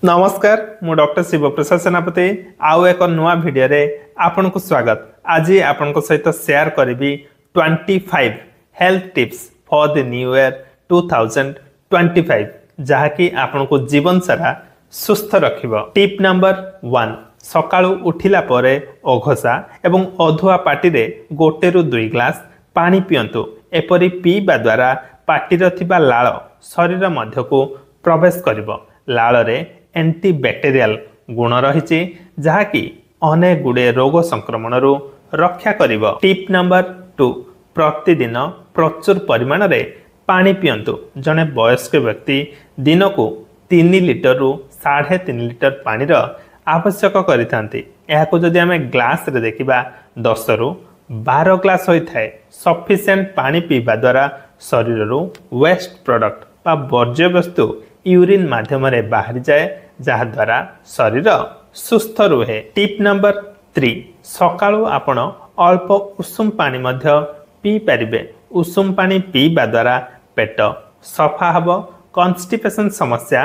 ନମସ୍କାର, ମୁଁ ଡକ୍ଟର ଶିବପ୍ରସାଦ ସେନାପତି। ଆଉ ଏକ ନୂଆ ଭିଡ଼ିଓରେ ଆପଣଙ୍କୁ ସ୍ୱାଗତ। ଆଜି ଆପଣଙ୍କ ସହିତ ସେୟାର କରିବି 25 health tips for the new year 2025, ଯାହାକି ଆପଣଙ୍କୁ ଜୀବନ ସାରା ସୁସ୍ଥ ରଖିବ। ଟିପ୍ ନମ୍ବର 1, ସକାଳୁ ଉଠିଲା ପରେ ଅଘଷା ଏବଂ ଅଧୁଆ ପାଟିରେ 1ରୁ 2 ଗ୍ଲାସ୍ ପାଣି ପିଅନ୍ତୁ। ଏପରି ପିଇବା ଦ୍ୱାରା ପାଟିର ଥିବା ଲାଳ ଶରୀର ମଧ୍ୟକୁ ପ୍ରବେଶ କରିବ। ଲାଳରେ ଆଣ୍ଟିବ୍ୟାକ୍ଟେରିଆଲ ଗୁଣ ରହିଛି, ଯାହାକି ଅନେକ ଗୁଡ଼ିଏ ରୋଗ ସଂକ୍ରମଣରୁ ରକ୍ଷା କରିବ। ଟିପ୍ ନମ୍ବର 2, ପ୍ରତିଦିନ ପ୍ରଚୁର ପରିମାଣରେ ପାଣି ପିଅନ୍ତୁ। ଜଣେ ବୟସ୍କ ବ୍ୟକ୍ତି ଦିନକୁ 3 ଲିଟରରୁ 3.5 ଲିଟର ପାଣିର ଆବଶ୍ୟକ କରିଥାନ୍ତି। ଏହାକୁ ଯଦି ଆମେ ଗ୍ଲାସରେ ଦେଖିବା, 10ରୁ 12 ଗ୍ଲାସ ହୋଇଥାଏ। ସଫିସିଏଣ୍ଟ ପାଣି ପିଇବା ଦ୍ୱାରା ଶରୀରରୁ ୱେଷ୍ଟ ପ୍ରଡକ୍ଟ ବା ବର୍ଜ୍ୟବସ୍ତୁ ୟୁରିନ୍ ମାଧ୍ୟମରେ ବାହାରିଯାଏ, ଯାହାଦ୍ୱାରା ଶରୀର ସୁସ୍ଥ ରୁହେ। ଟିପ୍ ନମ୍ବର 3, ସକାଳୁ ଆପଣ ଅଳ୍ପ ଉଷୁମ ପାଣି ମଧ୍ୟ ପିଇପାରିବେ। ଉଷୁମ ପାଣି ପିଇବା ଦ୍ୱାରା ପେଟ ସଫା ହେବ, କନଷ୍ଟିପେସନ୍ ସମସ୍ୟା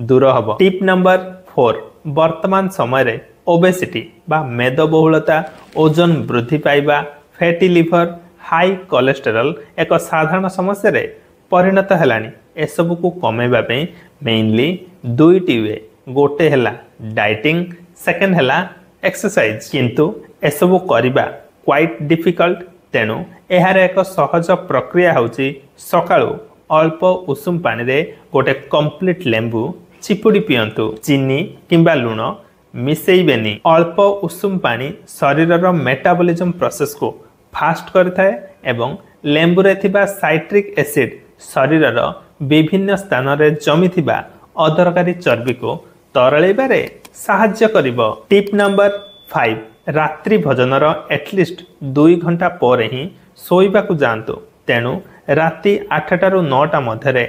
ଦୂର ହେବ। ଟିପ୍ ନମ୍ବର 4, ବର୍ତ୍ତମାନ ସମୟରେ ଓବେସିଟି ବା ମେଦବହୁଳତା, ଓଜନ ବୃଦ୍ଧି ପାଇବା, ଫ୍ୟାଟି ଲିଭର, ହାଇ କୋଲେଷ୍ଟେରଲ୍ ଏକ ସାଧାରଣ ସମସ୍ୟାରେ ପରିଣତ ହେଲାଣି। ଏସବୁକୁ କମାଇବା ପାଇଁ ମେନଲି 2ଟି we, ଗୋଟେ ହେଲା ଡାଇଟିଂ, ସେକେଣ୍ଡ ହେଲା ଏକ୍ସରସାଇଜ। କିନ୍ତୁ ଏସବୁ କରିବା କ୍ୱାଇଟ୍ ଡିଫିକଲ୍ଟ। ତେଣୁ ଏହାର ଏକ ସହଜ ପ୍ରକ୍ରିୟା ହେଉଛି ସକାଳୁ ଅଳ୍ପ ଉଷୁମ ପାଣିରେ ଗୋଟେ କମ୍ପ୍ଲିଟ୍ ଲେମ୍ବୁ ଚିପୁଡ଼ି ପିଅନ୍ତୁ। ଚିନି କିମ୍ବା ଲୁଣ ମିଶେଇବେନି। ଅଳ୍ପ ଉଷୁମ ପାଣି ଶରୀରର ମେଟାବଲିଜମ ପ୍ରୋସେସକୁ ଫାଷ୍ଟ କରିଥାଏ ଏବଂ ଲେମ୍ବୁରେ ଥିବା ସାଇଟ୍ରିକ୍ ଏସିଡ୍ ଶରୀରର ବିଭିନ୍ନ ସ୍ଥାନରେ ଜମିଥିବା ଅଦରକାରୀ ଚର୍ବିକୁ ତରଳେଇବାରେ ସାହାଯ୍ୟ କରିବ। ଟିପ୍ ନମ୍ବର 5, ରାତ୍ରି ଭୋଜନର ଆଟଲିଷ୍ଟ 2 ଘଣ୍ଟା ପରେ ହିଁ ଶୋଇବାକୁ ଯାଆନ୍ତୁ। ତେଣୁ ରାତି 8ଟାରୁ 9ଟା ମଧ୍ୟରେ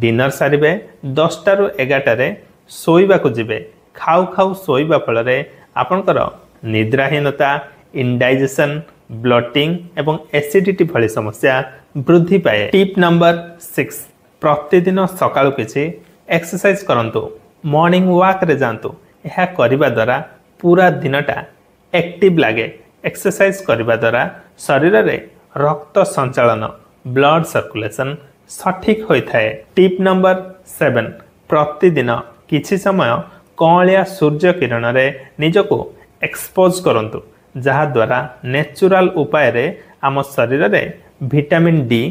ଡିନର ସାରିବେ, 10ଟାରୁ 11ଟାରେ ଶୋଇବାକୁ ଯିବେ। ଖାଉ ଖାଉ ଶୋଇବା ଫଳରେ ଆପଣଙ୍କର ନିଦ୍ରାହୀନତା, ଇନଡାଇଜେସନ୍, ବ୍ଲଟିଂ ଏବଂ ଏସିଡିଟି ଭଳି ସମସ୍ୟା ବୃଦ୍ଧି ପାଏ। ଟିପ୍ ନମ୍ବର 6, ପ୍ରତିଦିନ ସକାଳୁ କିଛି ଏକ୍ସରସାଇଜ କରନ୍ତୁ, ମର୍ଣ୍ଣିଂ ୱାକ୍ରେ ଯାଆନ୍ତୁ। ଏହା କରିବା ଦ୍ୱାରା ପୁରା ଦିନଟା ଆକ୍ଟିଭ ଲାଗେ। ଏକ୍ସରସାଇଜ କରିବା ଦ୍ୱାରା ଶରୀରରେ ରକ୍ତ ସଞ୍ଚାଳନ, ବ୍ଲଡ ସର୍କୁଲେସନ୍ ସଠିକ୍ ହୋଇଥାଏ। ଟିପ୍ ନମ୍ବର 7, ପ୍ରତିଦିନ କିଛି ସମୟ କଅଁଳିଆ ସୂର୍ଯ୍ୟ କିରଣରେ ନିଜକୁ ଏକ୍ସପୋଜ କରନ୍ତୁ, ଯାହାଦ୍ୱାରା ନ୍ୟାଚୁରାଲ ଉପାୟରେ ଆମ ଶରୀରରେ ଭିଟାମିନ୍ ଡି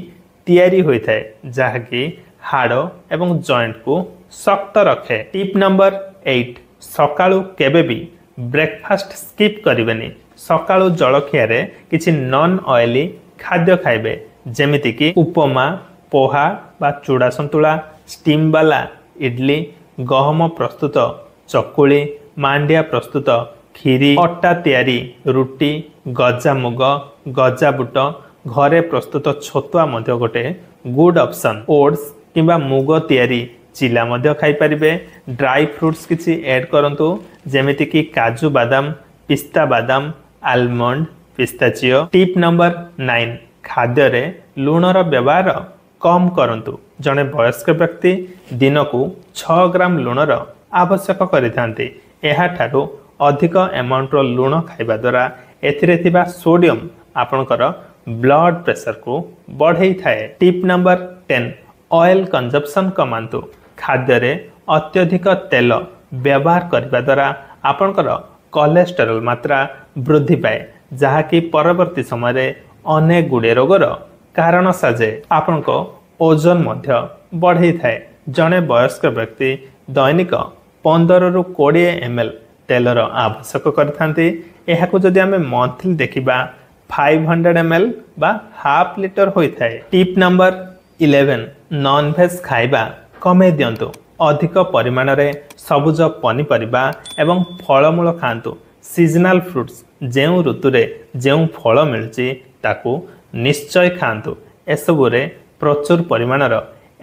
ତିଆରି ହୋଇଥାଏ, ଯାହାକି ହାଡ଼ ଏବଂ ଜଏଣ୍ଟକୁ ଶକ୍ତ ରଖେ। ଟିପ୍ ନମ୍ବର 8, ସକାଳୁ କେବେ ବି ବ୍ରେକଫାଷ୍ଟ ସ୍କିପ୍ କରିବେନି। ସକାଳୁ ଜଳଖିଆରେ କିଛି ନନ୍ ଅଏଲି ଖାଦ୍ୟ ଖାଇବେ, ଯେମିତିକି ଉପମା, ପୋହା ବା ଚୁଡ଼ା ସନ୍ତୁଳା, ଷ୍ଟିମ୍ ବାଲା ଇଡଲି, ଗହମ ପ୍ରସ୍ତୁତ ଚକୁଳି, ମାଣ୍ଡିଆ ପ୍ରସ୍ତୁତ କ୍ଷୀରି, ଅଟା ତିଆରି ରୁଟି, ଗଜା ମୁଗ, ଗଜା ବୁଟ, ଘରେ ପ୍ରସ୍ତୁତ ଛତୁଆ ମଧ୍ୟ ଗୋଟେ ଗୁଡ୍ ଅପସନ୍। ଓଟ୍ସ କିମ୍ବା ମୁଗ ତିଆରି ଚିଲା ମଧ୍ୟ ଖାଇପାରିବେ। ଡ୍ରାଇ ଫ୍ରୁଟ୍ସ କିଛି ଏଡ୍ କରନ୍ତୁ, ଯେମିତିକି କାଜୁ ବାଦାମ, ପିସ୍ତା ବାଦାମ, ଆଲମଣ୍ଡ, ପିସ୍ତାଚିଓ। ଟିପ୍ ନମ୍ବର 9, ଖାଦ୍ୟରେ ଲୁଣର ବ୍ୟବହାର କମ୍ କରନ୍ତୁ। ଜଣେ ବୟସ୍କ ବ୍ୟକ୍ତି ଦିନକୁ 6 ଗ୍ରାମ ଲୁଣର ଆବଶ୍ୟକ କରିଥାନ୍ତି। ଏହାଠାରୁ ଅଧିକ ଆମାଉଣ୍ଟର ଲୁଣ ଖାଇବା ଦ୍ୱାରା ଏଥିରେ ଥିବା ସୋଡ଼ିୟମ ଆପଣଙ୍କର blood ପ୍ରେସରକୁ ବଢ଼େଇଥାଏ। Tip number 10, oil consumption କମାନ୍ତୁ। ଖାଦ୍ୟରେ ଅତ୍ୟଧିକ ତେଲ ବ୍ୟବହାର କରିବା ଦ୍ୱାରା ଆପଣଙ୍କର କୋଲେଷ୍ଟେରଲ୍ ମାତ୍ରା ବୃଦ୍ଧି ପାଏ, ଯାହାକି ପରବର୍ତ୍ତୀ ସମୟରେ ଅନେକ ଗୁଡ଼ିଏ ରୋଗର କାରଣ ସାଜେ। ଆପଣଙ୍କ ଓଜନ ମଧ୍ୟ ବଢ଼େଇଥାଏ। ଜଣେ ବୟସ୍କ ବ୍ୟକ୍ତି ଦୈନିକ 15ରୁ 20 ଏମ୍ ଏଲ୍ ତେଲର ଆବଶ୍ୟକ କରିଥାନ୍ତି। ଏହାକୁ ଯଦି ଆମେ ମନ୍ଥଲି ଦେଖିବା, 500 ଏମ୍ ଏଲ୍ ବା ହାଫ୍ ଲିଟର ହୋଇଥାଏ। ଟିପ୍ ନମ୍ବର 11, ନନଭେଜ୍ ଖାଇବା କମେଇ ଦିଅନ୍ତୁ। ଅଧିକ ପରିମାଣରେ ସବୁଜ ପନିପରିବା ଏବଂ ଫଳମୂଳ ଖାଆନ୍ତୁ। ସିଜନାଲ ଫ୍ରୁଟ୍ସ, ଯେଉଁ ଋତୁରେ ଯେଉଁ ଫଳ ମିଳୁଛି ତାକୁ ନିଶ୍ଚୟ ଖାଆନ୍ତୁ। ଏସବୁରେ ପ୍ରଚୁର ପରିମାଣର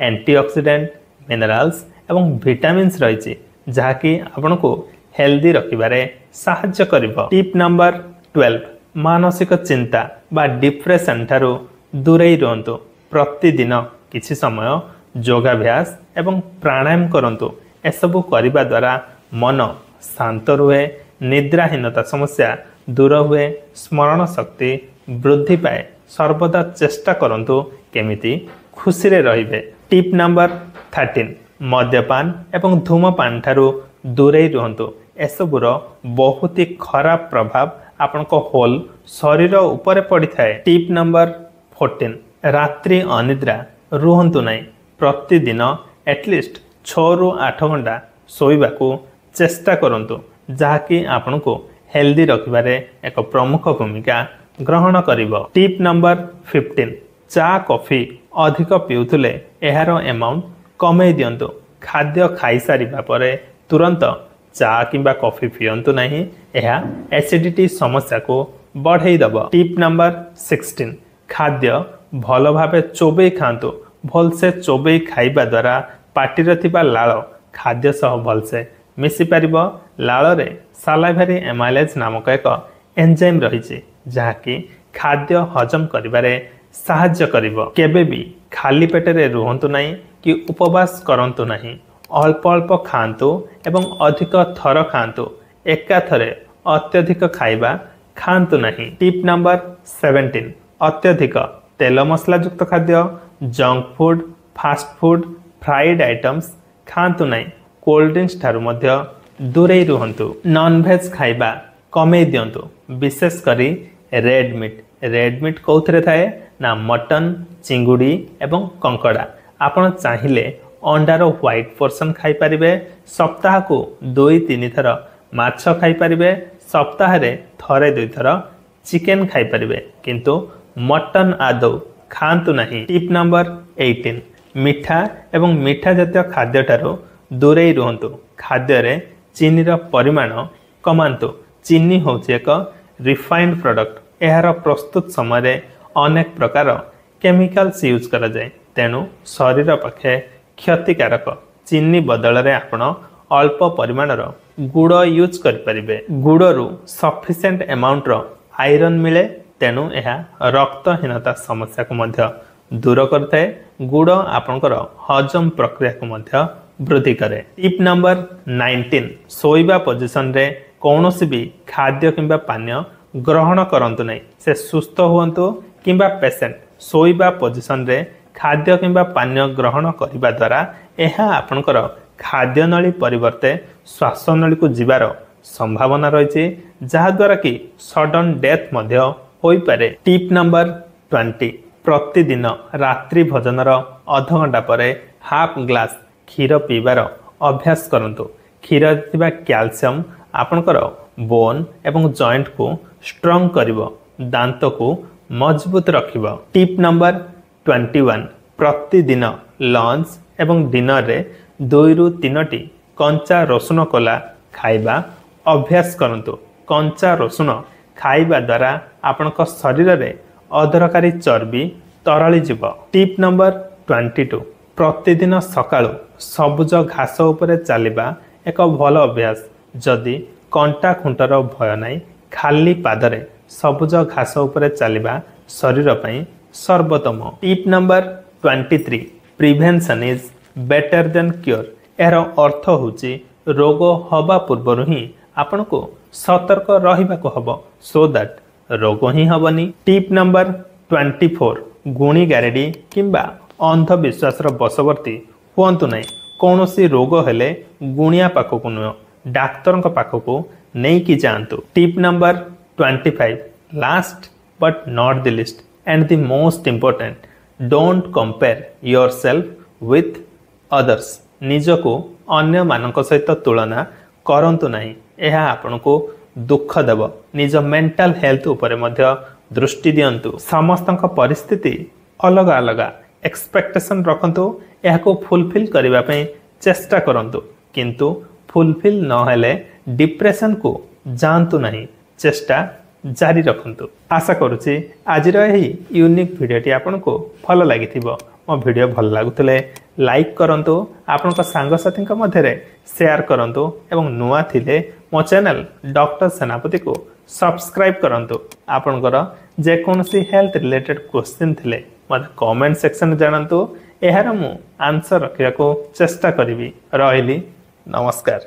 ଆଣ୍ଟିଅକ୍ସିଡେଣ୍ଟ, ମିନେରାଲ୍ସ ଏବଂ ଭିଟାମିନ୍ସ ରହିଛି, ଯାହାକି ଆପଣଙ୍କୁ ହେଲ୍ଦି ରଖିବାରେ ସାହାଯ୍ୟ କରିବ। ଟିପ୍ ନମ୍ବର 12, ମାନସିକ ଚିନ୍ତା ବା ଡିପ୍ରେସନ୍ ଠାରୁ ଦୂରେଇ ରୁହନ୍ତୁ। ପ୍ରତିଦିନ କିଛି ସମୟ ଯୋଗାଭ୍ୟାସ ଏବଂ ପ୍ରାଣାୟାମ କରନ୍ତୁ। ଏସବୁ କରିବା ଦ୍ୱାରା ମନ ଶାନ୍ତ ରୁହେ, ନିଦ୍ରାହୀନତା ସମସ୍ୟା ଦୂର ହୁଏ, ସ୍ମରଣ ଶକ୍ତି ବୃଦ୍ଧି ପାଏ। ସର୍ବଦା ଚେଷ୍ଟା କରନ୍ତୁ କେମିତି ଖୁସିରେ ରହିବେ। ଟିପ୍ ନମ୍ବର 13, ମଦ୍ୟପାନ ଏବଂ ଧୂମପାନ ଠାରୁ ଦୂରେଇ ରୁହନ୍ତୁ। ଏସବୁର ବହୁତ ହି ଖରାପ ପ୍ରଭାବ ଆପଣଙ୍କ ହୋଲ୍ ଶରୀର ଉପରେ ପଡ଼ିଥାଏ। ଟିପ୍ ନମ୍ବର 14, ରାତ୍ରି ଅନିଦ୍ରା ରୁହନ୍ତୁ ନାହିଁ। ପ୍ରତିଦିନ ଆଟଲିଷ୍ଟ 6ରୁ 8 ଘଣ୍ଟା ଶୋଇବାକୁ ଚେଷ୍ଟା କରନ୍ତୁ, ଯାହାକି ଆପଣଙ୍କୁ ହେଲ୍ଦି ରଖିବାରେ ଏକ ପ୍ରମୁଖ ଭୂମିକା ଗ୍ରହଣ କରିବ। ଟିପ୍ ନମ୍ବର 15, ଚା କଫି ଅଧିକ ପିଉଥିଲେ ଏହାର ଏମାଉଣ୍ଟ କମେଇ ଦିଅନ୍ତୁ। ଖାଦ୍ୟ ଖାଇସାରିବା ପରେ ତୁରନ୍ତ ଚା କିମ୍ବା କଫି ପିଅନ୍ତୁ ନାହିଁ, ଏହା ଏସିଡିଟି ସମସ୍ୟାକୁ ବଢ଼େଇ ଦେବ। ଟିପ୍ ନମ୍ବର 16, ଖାଦ୍ୟ ଭଲ ଭାବେ ଚୋବେଇ ଖାଆନ୍ତୁ। ଭଲସେ ଚୋବେଇ ଖାଇବା ଦ୍ୱାରା ପାଟିରେ ଥିବା ଲାଳ ଖାଦ୍ୟ ସହ ଭଲସେ ମିଶିପାରିବ। ଲାଳରେ ସାଲାଇଭାରି ଏମାଇଲେଜ୍ ନାମକ ଏକ ଏନ୍ଜାଇମ୍ ରହିଛି, ଯାହାକି ଖାଦ୍ୟ ହଜମ କରିବାରେ ସାହାଯ୍ୟ କରିବ। କେବେ ବି ଖାଲି ପେଟରେ ରୁହନ୍ତୁ ନାହିଁ କି ଉପବାସ କରନ୍ତୁ ନାହିଁ। ଅଳ୍ପ ଅଳ୍ପ ଖାଆନ୍ତୁ ଏବଂ ଅଧିକ ଥର ଖାଆନ୍ତୁ। ଏକାଥରେ ଅତ୍ୟଧିକ ଖାଇବା ଖାଆନ୍ତୁ ନାହିଁ। ଟିପ୍ ନମ୍ବର 17, ଅତ୍ୟଧିକ ତେଲ ମସଲାଯୁକ୍ତ ଖାଦ୍ୟ, junk food, fast food, fried items ଖାଆନ୍ତୁ ନାହିଁ। କୋଲ୍ଡ ଡ୍ରିଙ୍କସ୍ ଠାରୁ ମଧ୍ୟ ଦୂରେଇ ରୁହନ୍ତୁ। ନନଭେଜ୍ ଖାଇବା କମେଇ ଦିଅନ୍ତୁ, ବିଶେଷ କରି ରେଡ୍ ମିଟ୍। ରେଡ୍ ମିଟ୍ କେଉଁଥିରେ ଥାଏ ନା ମଟନ୍, ଚିଙ୍ଗୁଡ଼ି ଏବଂ କଙ୍କଡ଼ା। ଆପଣ ଚାହିଁଲେ ଅଣ୍ଡାର ହ୍ୱାଇଟ୍ ପୋର୍ସନ୍ ଖାଇପାରିବେ। ସପ୍ତାହକୁ 2-3 ଥର ମାଛ ଖାଇପାରିବେ। ସପ୍ତାହରେ ଥରେ 2 ଥର ଚିକେନ୍ ଖାଇପାରିବେ, କିନ୍ତୁ ମଟନ୍ ଆଦୌ ଖାଆନ୍ତୁ ନାହିଁ। ଟିପ୍ ନମ୍ବର 18, ମିଠା ଏବଂ ମିଠା ଜାତୀୟ ଖାଦ୍ୟଠାରୁ ଦୂରେଇ ରୁହନ୍ତୁ। ଖାଦ୍ୟରେ ଚିନିର ପରିମାଣ କମାନ୍ତୁ। ଚିନି ହେଉଛି ଏକ ରିଫାଇଣ୍ଡ ପ୍ରଡ଼କ୍ଟ। ଏହାର ପ୍ରସ୍ତୁତ ସମୟରେ ଅନେକ ପ୍ରକାର କେମିକାଲ୍ସ ୟୁଜ୍ କରାଯାଏ, ତେଣୁ ଶରୀର ପକ୍ଷେ କ୍ଷତିକାରକ। ଚିନି ବଦଳରେ ଆପଣ ଅଳ୍ପ ପରିମାଣର ଗୁଡ଼ ୟୁଜ୍ କରିପାରିବେ। ଗୁଡ଼ରୁ ସଫିସିଏଣ୍ଟ ଆମାଉଣ୍ଟର ଆଇରନ୍ ମିଳେ, ତେଣୁ ଏହା ରକ୍ତହୀନତା ସମସ୍ୟାକୁ ମଧ୍ୟ ଦୂର କରିଥାଏ। ଗୁଡ଼ ଆପଣଙ୍କର ହଜମ ପ୍ରକ୍ରିୟାକୁ ମଧ୍ୟ ବୃଦ୍ଧି କରେ। ଟିପ୍ ନମ୍ବର 19, ଶୋଇବା ପୋଜିସନରେ କୌଣସି ବି ଖାଦ୍ୟ କିମ୍ବା ପାନୀୟ ଗ୍ରହଣ କରନ୍ତୁ ନାହିଁ। ସେ ସୁସ୍ଥ ହୁଅନ୍ତୁ କିମ୍ବା ପେସେଣ୍ଟ, ଶୋଇବା ପୋଜିସନରେ ଖାଦ୍ୟ କିମ୍ବା ପାନୀୟ ଗ୍ରହଣ କରିବା ଦ୍ୱାରା ଏହା ଆପଣଙ୍କର ଖାଦ୍ୟନଳୀ ପରିବର୍ତ୍ତେ ଶ୍ୱାସନଳୀକୁ ଯିବାର ସମ୍ଭାବନା ରହିଛି, ଯାହାଦ୍ୱାରା କି ସଡନ୍ ଡେଥ୍ ମଧ୍ୟ ହୋଇପାରେ। ଟିପ୍ ନମ୍ବର 20, ପ୍ରତିଦିନ ରାତ୍ରି ଭୋଜନର ଅଧଘଣ୍ଟା ପରେ ହାଫ୍ ଗ୍ଲାସ୍ କ୍ଷୀର ପିଇବାର ଅଭ୍ୟାସ କରନ୍ତୁ। କ୍ଷୀରରେ ଥିବା କ୍ୟାଲସିୟମ୍ ଆପଣଙ୍କର ବୋନ୍ ଏବଂ ଜଏଣ୍ଟକୁ ଷ୍ଟ୍ରଙ୍ଗ କରିବ, ଦାନ୍ତକୁ ମଜବୁତ ରଖିବ। ଟିପ୍ ନମ୍ବର 21, ପ୍ରତିଦିନ ଲଞ୍ଚ ଏବଂ ଡିନରରେ 2ରୁ 3ଟି କଞ୍ଚା ରସୁଣ କୋଲା ଖାଇବା ଅଭ୍ୟାସ କରନ୍ତୁ। କଞ୍ଚା ରସୁଣ ଖାଇବା ଦ୍ୱାରା ଆପଣଙ୍କ ଶରୀରରେ ଅଦରକାରୀ ଚର୍ବି ତରଳିଯିବ। ଟିପ୍ ନମ୍ବର 22, ପ୍ରତିଦିନ ସକାଳୁ ସବୁଜ ଘାସ ଉପରେ ଚାଲିବା ଏକ ଭଲ ଅଭ୍ୟାସ। ଯଦି କଣ୍ଟା ଖୁଣ୍ଟର ଭୟ ନାହିଁ, ଖାଲି ପାଦରେ ସବୁଜ ଘାସ ଉପରେ ଚାଲିବା ଶରୀର ପାଇଁ ସର୍ବୋତ୍ତମ। Tip number 23, prevention is better than cure. ଏହାର ଅର୍ଥ ହେଉଛି ରୋଗ ହେବା ପୂର୍ବରୁ ହିଁ ଆପଣଙ୍କୁ ସତର୍କ ରହିବାକୁ ହେବ, ସୋ that ରୋଗ ହିଁ ହେବନି। ଟିପ୍ ନମ୍ବର 24, ଗୁଣି ଗାରେଡ଼ି କିମ୍ବା ଅନ୍ଧବିଶ୍ୱାସର ବଶବର୍ତ୍ତୀ ହୁଅନ୍ତୁ ନାହିଁ। କୌଣସି ରୋଗ ହେଲେ ଗୁଣିଆ ପାଖକୁ ନୁହଁ, ଡାକ୍ତରଙ୍କ ପାଖକୁ ନେଇକି ଯାଆନ୍ତୁ। Tip number 25, last but not the least and the most important, don't compare yourself with others. ନିଜକୁ ଅନ୍ୟମାନଙ୍କ ସହିତ ତୁଳନା କରନ୍ତୁ ନାହିଁ, ଏହା ଆପଣଙ୍କୁ ଦୁଃଖ ଦେବ। ନିଜ ମେଣ୍ଟାଲ ହେଲ୍ଥ ଉପରେ ମଧ୍ୟ ଦୃଷ୍ଟି ଦିଅନ୍ତୁ। ସମସ୍ତଙ୍କ ପରିସ୍ଥିତି ଅଲଗା ଅଲଗା। ଏକ୍ସପେକ୍ଟେସନ୍ ରଖନ୍ତୁ, ଏହାକୁ ଫୁଲଫିଲ୍ କରିବା ପାଇଁ ଚେଷ୍ଟା କରନ୍ତୁ, କିନ୍ତୁ ଫୁଲଫିଲ୍ ନହେଲେ ଡିପ୍ରେସନକୁ ଯାଆନ୍ତୁ ନାହିଁ, ଚେଷ୍ଟା ଜାରି ରଖନ୍ତୁ। ଆଶା କରୁଛି ଆଜିର ଏହି ୟୁନିକ୍ ଭିଡ଼ିଓଟି ଆପଣଙ୍କୁ ଭଲ ଲାଗିଥିବ। ମୋ ଭିଡ଼ିଓ ଭଲ ଲାଗୁଥିଲେ ଲାଇକ୍ କରନ୍ତୁ, ଆପଣଙ୍କ ସାଙ୍ଗସାଥୀଙ୍କ ମଧ୍ୟରେ ସେୟାର କରନ୍ତୁ ଏବଂ ନୂଆ ଥିଲେ ମୋ ଚ୍ୟାନେଲ ଡକ୍ଟର ସେନାପତିକୁ ସବସ୍କ୍ରାଇବ୍ କରନ୍ତୁ। ଆପଣଙ୍କର ଯେକୌଣସି ହେଲ୍ଥ ରିଲେଟେଡ୍ କ୍ୱେଶ୍ଚିନ୍ ଥିଲେ ମୋତେ କମେଣ୍ଟ ସେକ୍ସନରେ ଜଣାନ୍ତୁ, ଏହାର ମୁଁ ଆନ୍ସର ରଖିବାକୁ ଚେଷ୍ଟା କରିବି। ରହିଲି, ନମସ୍କାର।